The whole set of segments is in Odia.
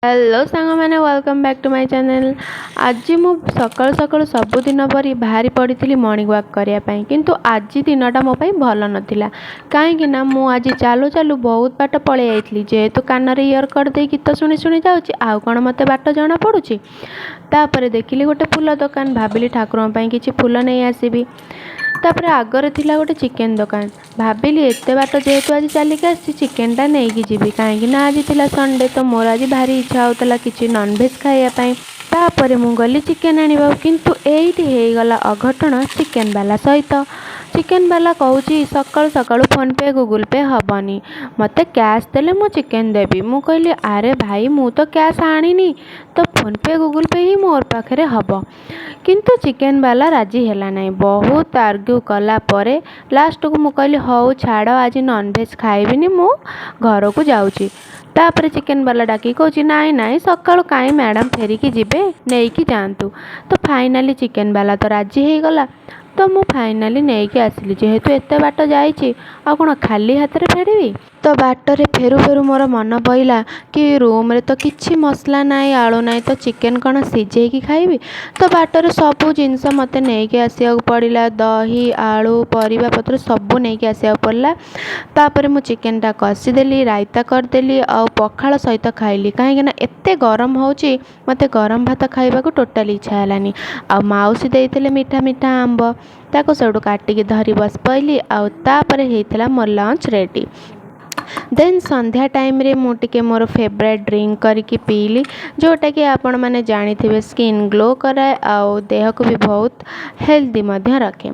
ହ୍ୟାଲୋ ସାଙ୍ଗମାନେ, welcome back to my channel। ଆଜି ମୁଁ ସକାଳୁ ସକାଳୁ ସବୁଦିନ ପରି ବାହାରି ପଡ଼ିଥିଲି ମର୍ଣ୍ଣିଂ ୱାକ୍ କରିବା ପାଇଁ। କିନ୍ତୁ ଆଜି ଦିନଟା ମୋ ପାଇଁ ଭଲ ନଥିଲା, କାହିଁକି ନା ମୁଁ ଆଜି ଚାଲୁ ଚାଲୁ ବହୁତ ବାଟ ପଳେଇ ଯାଇଥିଲି। ଯେହେତୁ କାନରେ ଇୟରକଡ଼ ଦେଇ ଗୀତ ଶୁଣି ଶୁଣି ଯାଉଛି, ଆଉ କ'ଣ ମୋତେ ବାଟ ଜଣାପଡ଼ୁଛି? ତାପରେ ଦେଖିଲି ଗୋଟେ ଫୁଲ ଦୋକାନ। ଭାବିଲି ଠାକୁରଙ୍କ ପାଇଁ କିଛି ଫୁଲ ନେଇ ଆସିବି। ତାପରେ ଆଗରେ ଥିଲା ଗୋଟେ ଚିକେନ୍ ଦୋକାନ। ଭାବିଲି ଏତେ ବାଟ ଯେହେତୁ ଆଜି ଚାଲିକି ଆସିଛି, ଚିକେନଟା ନେଇକି ଯିବି, କାହିଁକି ନା ଆଜି ଥିଲା ସଣ୍ଡେ। ତ ମୋର ଆଜି ଭାରି ଇଚ୍ଛା ହେଉଥିଲା କିଛି ନନଭେଜ୍ ଖାଇବା ପାଇଁ। ତାପରେ ମୁଁ ଗଲି ଚିକେନ୍ ଆଣିବାକୁ, କିନ୍ତୁ ଏଇଠି ହେଇଗଲା ଅଘଟଣ ଚିକେନ୍ ବାଲା ସହିତ। ଚିକେନ୍ ବାଲା କହୁଛି, ସକାଳୁ ସକାଳୁ ଫୋନ୍ପେ, ଗୁଗୁଲ୍ ପେ ହେବନି, ମୋତେ କ୍ୟାସ୍ ଦେଲେ ମୁଁ ଚିକେନ୍ ଦେବି। ମୁଁ କହିଲି, ଆରେ ଭାଇ, ମୁଁ ତ କ୍ୟାସ୍ ଆଣିନି, ତ ଫୋନ୍ପେ, ଗୁଗୁଲ୍ ପେ ହିଁ ମୋର ପାଖରେ ହେବ। କିନ୍ତୁ ଚିକେନ୍ ବାଲା ରାଜି ହେଲା ନାହିଁ। ବହୁତ ଆର୍ଗ୍ୟୁ କଲା ପରେ ଲାଷ୍ଟକୁ ମୁଁ କହିଲି, ହଉ ଛାଡ଼, ଆଜି ନନଭେଜ୍ ଖାଇବିନି, ମୁଁ ଘରକୁ ଯାଉଛି। ତାପରେ ଚିକେନ୍ ବାଲା ଡାକିକି କହୁଛି, ନାଇଁ ନାଇଁ, ସକାଳୁ କାହିଁ ମ୍ୟାଡ଼ାମ୍ ଫେରିକି ଯିବେ, ନେଇକି ଯାଆନ୍ତୁ। ତ ଫାଇନାଲି ଚିକେନ୍ ବାଲା ତ ରାଜି ହେଇଗଲା। ତ ମୁଁ ଫାଇନାଲି ନେଇକି ଆସିଲି। ଯେହେତୁ ଏତେ ବାଟ ଯାଇଛି, ଆଉ କ'ଣ ଖାଲି ହାତରେ ଫେରିବି? ତ ବାଟରେ ଫେରୁ ଫେରୁ ମୋର ମନେ ପଡ଼ିଲା କି ରୁମ୍ରେ ତ କିଛି ମସଲା ନାହିଁ, ଆଳୁ ନାହିଁ, ତ ଚିକେନ୍ କ'ଣ ସିଝେଇକି ଖାଇବି? ତ ବାଟରେ ସବୁ ଜିନିଷ ମୋତେ ନେଇକି ଆସିବାକୁ ପଡ଼ିଲା। ଦହି, ଆଳୁ, ପରିବା ପତ୍ର ସବୁ ନେଇକି ଆସିବାକୁ ପଡ଼ିଲା। ତାପରେ ମୁଁ ଚିକେନ୍ଟା କଷିଦେଲି, ରାଇତା କରିଦେଲି ଆଉ ପଖାଳ ସହିତ ଖାଇଲି, କାହିଁକିନା ଏତେ ଗରମ ହେଉଛି, ମୋତେ ଗରମ ଭାତ ଖାଇବାକୁ ଟୋଟାଲି ଇଚ୍ଛା ହେଲାନି। ଆଉ ମାଉସୀ ଦେଇଥିଲେ ମିଠା ମିଠା ଆମ୍ବ, ତାକୁ ସେଇଠୁ କାଟିକି ଧରି ବସି ପଡ଼ିଲି। ଆଉ ତାପରେ ହେଇଥିଲା ମୋ ଲଞ୍ଚ ରେଡ଼ି। ଦେନ୍ ସନ୍ଧ୍ୟା ଟାଇମ୍ରେ ମୁଁ ଟିକେ ମୋର ଫେଭରାଇଟ୍ ଡ୍ରିଙ୍କ କରିକି ପିଇଲି, ଯେଉଁଟାକି ଆପଣମାନେ ଜାଣିଥିବେ ସ୍କିନ୍ ଗ୍ଲୋ କରାଏ ଆଉ ଦେହକୁ ବି ବହୁତ ହେଲ୍ଦି ମଧ୍ୟ ରଖେ।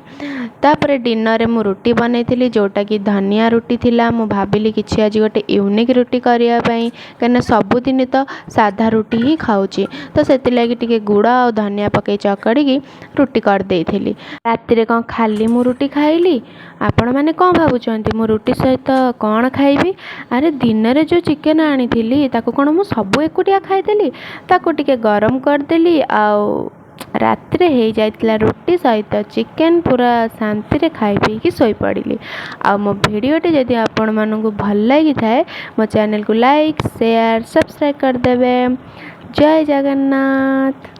ତାପରେ ଡିନରରେ ମୁଁ ରୁଟି ବନେଇଥିଲି, ଯେଉଁଟାକି ଧନିଆ ରୁଟି ଥିଲା। ମୁଁ ଭାବିଲି କିଛି ଆଜି ଗୋଟେ ୟୁନିକ୍ ରୁଟି କରିବା ପାଇଁ, କାହିଁକିନା ସବୁଦିନ ତ ସାଧା ରୁଟି ହିଁ ଖାଉଛି। ତ ସେଥିଲାଗି ଟିକେ ଗୁଡ଼ ଆଉ ଧନିଆ ପକାଇ ଚକଡ଼ିକି ରୁଟି କରିଦେଇଥିଲି। ରାତିରେ କ'ଣ ଖାଲି ମୁଁ ରୁଟି ଖାଇଲି? ଆପଣମାନେ କ'ଣ ଭାବୁଛନ୍ତି, ମୁଁ ରୁଟି ସହିତ କ'ଣ ଖାଇବି? ଆରେ, ଦିନରେ ଯେଉଁ ଚିକେନ୍ ଆଣିଥିଲି, ତାକୁ କ'ଣ ମୁଁ ସବୁ ଏକୁଟିଆ ଖାଇଦେଲି? ତାକୁ ଟିକେ ଗରମ କରିଦେଲି ଆଉ ରାତିରେ ହେଇଯାଇଥିଲା ରୁଟି ସହିତ ଚିକେନ୍। ପୁରା ଶାନ୍ତିରେ ଖାଇ ପିଇକି ଶୋଇପଡ଼ିଲି। ଆଉ ମୋ ଭିଡ଼ିଓଟି ଯଦି ଆପଣମାନଙ୍କୁ ଭଲ ଲାଗିଥାଏ, ମୋ ଚ୍ୟାନେଲକୁ ଲାଇକ୍, ସେୟାର, ସବସ୍କ୍ରାଇବ୍ କରିଦେବେ। ଜୟ ଜଗନ୍ନାଥ।